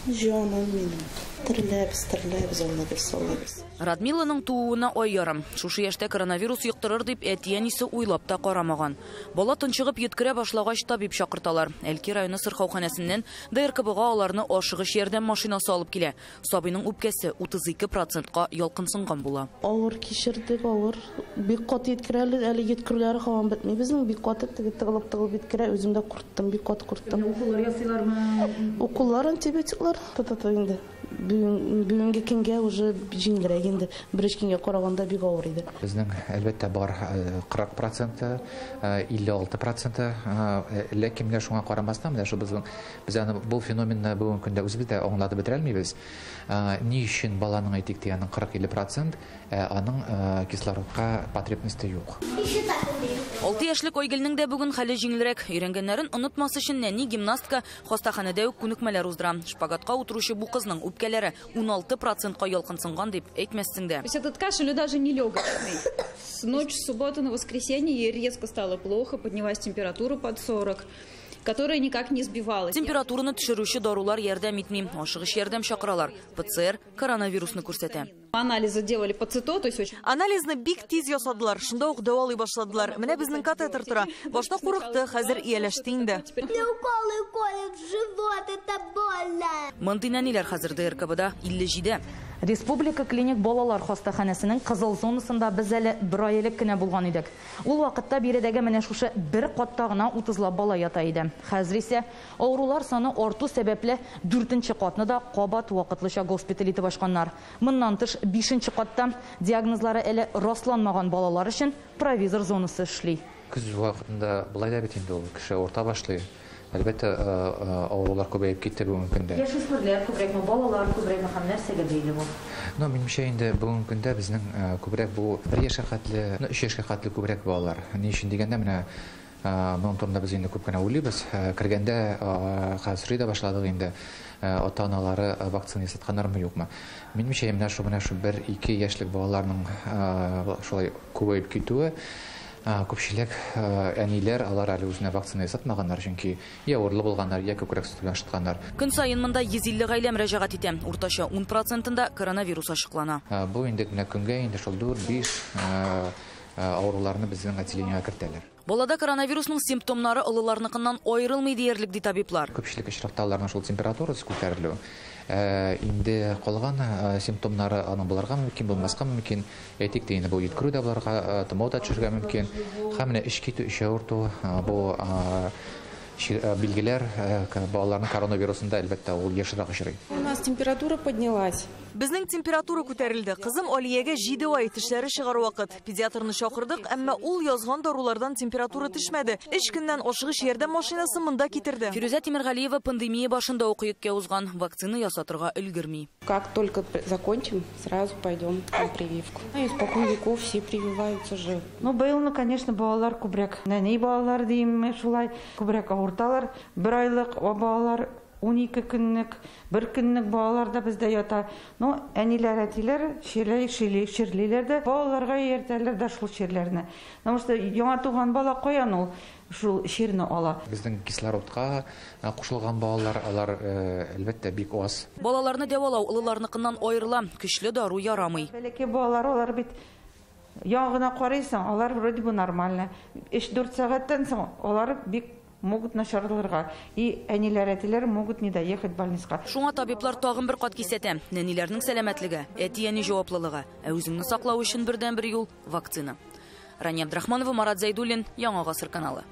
Җаным минем. Тереләбез, тереләбез, Алла бирсә, Алла бирсә. Радмиланың тууына ай ярым. Шушы яшьтә коронавирус йоктырыр дип әти-әнисе уйлап та карамаган. Бала тончыгып йөткерә башлагач, табиб чакырталар. Әлки районы сырхауханәсеннән ДРКБга аларны ашыгыч ярдәм машинасы алып килә. Сабыйның үпкәсе 32 процентка ялкынсынган була. Авыр кичердек, авыр. Бик каты йөткерә әле, әле йөткерүләре һаман бетми безнең. Бик каты теге тыгылып-тыгылып йөткерә. Үзем дә курттым, бик каты курттым. Уколлар ясыйлармы? Уколлар, антибиотиклар тотата инде. Бүгенге көнгә уже җиңелрәк инде. Беренче көнгә караганда бик авыр иде. Безнең, әлбәттә, бар 40 проценты, 56 проценты, ләкин менә шуңа карамастан, менә шул безнең, без аны бу феноменны бүгенге көндә үзебез дә аңлатып бетерә алмыйбыз. Ни өчен баланың, әйтик, дигән 40-50 процент, аның кислородка потребности юк. 6 яшьлек Айгөлнең дә бүген хәле җиңелрәк. Өйрәнгәннәрен онытмас өчен нәни гимнастка хастаханәдә үк күнекмәләр уздыра. Шпагатка утыручы бу кызның үпкәләре 16 процентка ялкынсынган дип әйтмәссең дә. То есть этот кашель даже не легочный. С ночи с субботы на воскресенье ей резко стало плохо, поднялась температура под 40, которая никак не сбивалась. Температураны төшерүче дарулар ярдәм итми. Ашыгыч ярдәм чакыралар. ПЦР коронавирусны күрсәтә. Анализы делали по ЦИТО, то есть очень Анализны бик тиз ясадылар, шунда ук дәвалый башладылар. Менә безнең катетер тора. Башта курыкты, хәзер ияләште инде. Мне уколы колют в живот, это больно. Мондый нәниләр хәзер ДРКБда 57. Республика клиник балалар хастаханәсенең кызыл зонасында без әле бер ай элек кенә булган идек. Ул вакытта биредәге менә шушы бер катта гына утызлап бала ята иде. Хәзер исә авырулар саны арту сәбәпле дүртенче катны да кабат вакытлыча госпиталь итеп ачканнар. Моннан тыш бишенче катта диагнозлары әле расланмаган балалар өчен провизор зонасы эшли. Көз вакытында болай да бит инде ул кеше авырта башлый. Әлбәттә, авырулар күбәеп китте бүгенге көндә. Яшүсмерләр күбрәкме, балалар күбрәкме һәм нәрсәгә бәйле бу? Минемчә инде бүгенге көндә безнең күбрәк бу бер яшькә хәтле, өч яшькә хәтле күбрәк балалар. Ни өчен дигәндә, менә моның турында без инде күп кенә уйлыйбыз. Кергәндә, хәзер сорый да башладык инде, ата-аналары вакцина ясатканнармы, юкмы. Минемчә, менә шул, менә шул бер-ике яшьлек балаларның шулай күбәеп китүе, күпчелек әниләр алар әле үзенә вакцина ясатмаганнар, чөнки я авырлы булганнар, я күкрәк сөте белән шытканнар. Көн саен монда 150 гаилә мөрәҗәгать итә. Уртача ун процентында коронавирус ачыклана. Бу инде менә көнгә инде шул дүрт-биш авыруларны безнең отделениегә кертәләр. Балада коронавирусның симптомнары олыларныкыннан аерылмый диярлек, ди табиблар. Күпчелек очракта аларның шул температурасы күтәрелү. Инде калган симптомнары аның булырга мөмкин, булмаска мөмкин. Әйтик тә инде бу йөткерү дә булырга, томау да төшергә мөмкин. Һәм менә эч китү, эч авырту, бу билгеләр балаларның коронавирусында әлбәттә ул ешрак очрый. У нас температура поднялась. Безнең температура күтәрелде. Кызым Алиягә 7 ай, тешләре чыгар вакыт. Педиатрны чакырдык, әмма ул язган дарулардан температура төшмәде. Өч көннән ашыгыч ярдәм машинасы монда китерде. Фирүзә Тимергалиева пандемия башында ук йөккә узган, вакцина ясатырга өлгерми. Как только закончим, сразу пойдем на прививку. И испокон веков все прививаются же. Быелны, конечно, балалар күбрәк. Нәни балалар дим, шулай күбрәк авырталар. Бер айлык балалар, 12 көнлек, бер көнлек балалар да бездә ята. Әниләр, әтиләр чирлиләр дә, балаларга ияртәләр дә шул чирләрне. Потому что яңа туган бала каян ул шул чирне ала? Безнең кислородка кушылган балалар, алар, әлбәттә, бик аз. Балаларны дәвалау олыларныкыннан аерыла, көчле дару ярамый. Бәләкәй балалар, алар бит яңа гына карыйсың, алар вроде бы нормально. Өч-дүрт сәгатьтән соң алар бик могут начарларга. И әниләр, әтиләр могут не доехать в больницага. Шуңа табиблар тагын бер кат кисәтә. Нәниләрнең сәламәтлеге, әти-әни җаваплылыгы, ә үзеңне саклау өчен бердәнбер юл вакцина. Рания Абдрахманова, Марат Зәйдуллин, Яңа Гасыр каналы.